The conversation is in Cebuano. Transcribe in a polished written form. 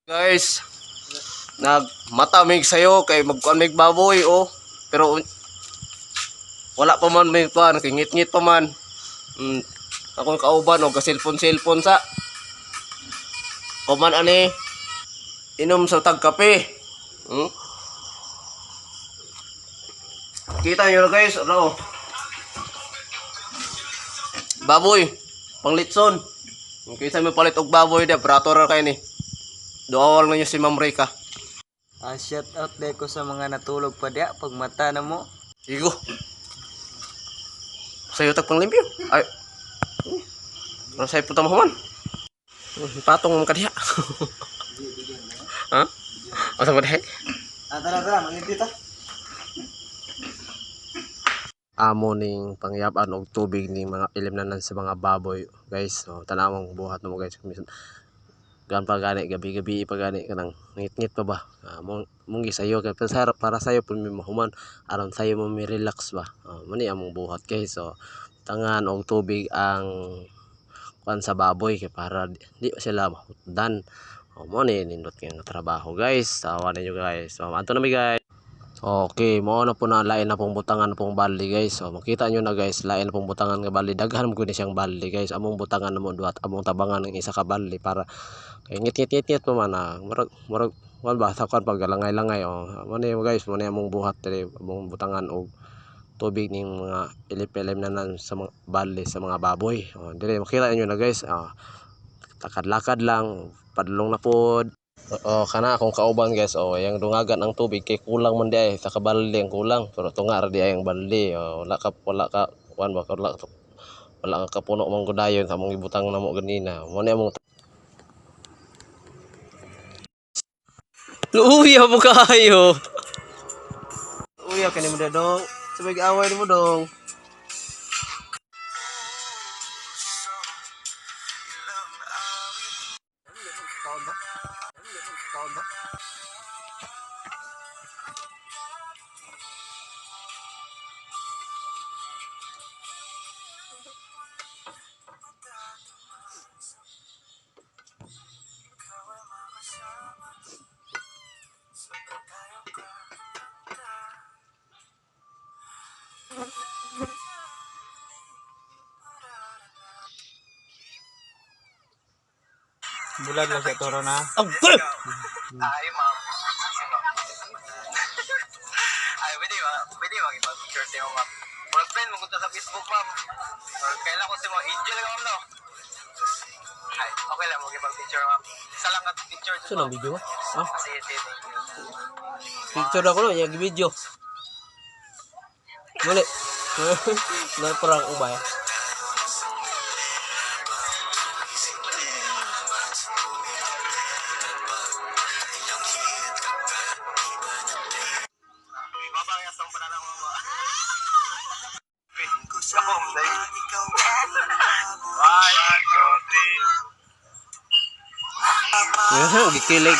Guys, nagmatamig sayo kay magkuan mig baboy oh. Pero wala pa man may kuan, kay ngit-ngit pa man. Akong kauban og ka-cellphone-cellphone sa. Kuman ani inom sa tagkape. Kita niyo na guys, ano? Oh. Baboy, panglitson. Kaysa may palit og baboy di, brato ra kay ni. Duawal ninyo si Ma'am Rica. Ah, shout out dahil ko sa mga natulog pa diya pag mata na mo. Igo. Sa'yo tag panglimpyo. Ay. Para sa'yo punta mo man. Patong mo kadiha. Ha? Asa ba diha? Ah, tara tara, manglimpyo ta. Amo ning pangyaban og tubig ning mga ilimnanan sa mga baboy guys. So, tanawang buhat namo guys. Minsan gan pa gani gabi-gabi pa gani kanang ngit-ngit pa ba. Ah, mong mong gisayo kay para sayo pud mi mahuman aron sayo mo mi relax ba. Ah, mo ni among buhat guys. So tangan og tubig ang kuan sa baboy kay para di sila mahutdan. O, mo ni nindot kay nga trabaho guys. Tawa ninyo guys. So adto na mi guys. Okay, mao na po na lain na pong butangan na pong balde guys. So makita nyo na guys, lain na pong butangan nga balde. Daghan mo gud ni siyang balde guys. Among butangan namo duhat, among tabangan ng isa ka balde para kay ngit ngit ngit ngit pa man ah. Murag murag kuan ba sa kuan pag langay-langay oh. Mo ni guys, mo ni among buhat diri, among butangan og tubig ning mga ilip-ilim na nan sa mga balde sa mga baboy. Oh, dire makita niyo na guys. Ah, lakad-lakad lang, padulong na pod. Oo, kana akong kauban guys. Oh, yang dungagan ang tubig kay kulang man di ay sa kabalde ang kulang. Pero tunga ra di ay ang balde. Oh, wala ka kuan ba wala ka kapuno man gud dayon sa among gibutang namo ganina. Mo ni among Luya mo kayo. Luya kani mo dong. Sabay away nimo dong. Bulag lang siya toro na. Agay! Ay, ma'am. Ay, pwede ba? Pwede ba ipag-picture sa'yo, ma'am? Murag friend, magunta sa Facebook, ma'am. Or kailan ko si mo, Angel ka, ma'am, no? Ay, okay lang, mag-ipag-picture, ma'am. Isa lang at picture. Sino ang video mo? Ah, Sige, sige, thank you. picture ako no, yung video. Muli. Na parang ubay. Babang yung sa pananang mama. Ako, dahil. One, two, three. Gikilig.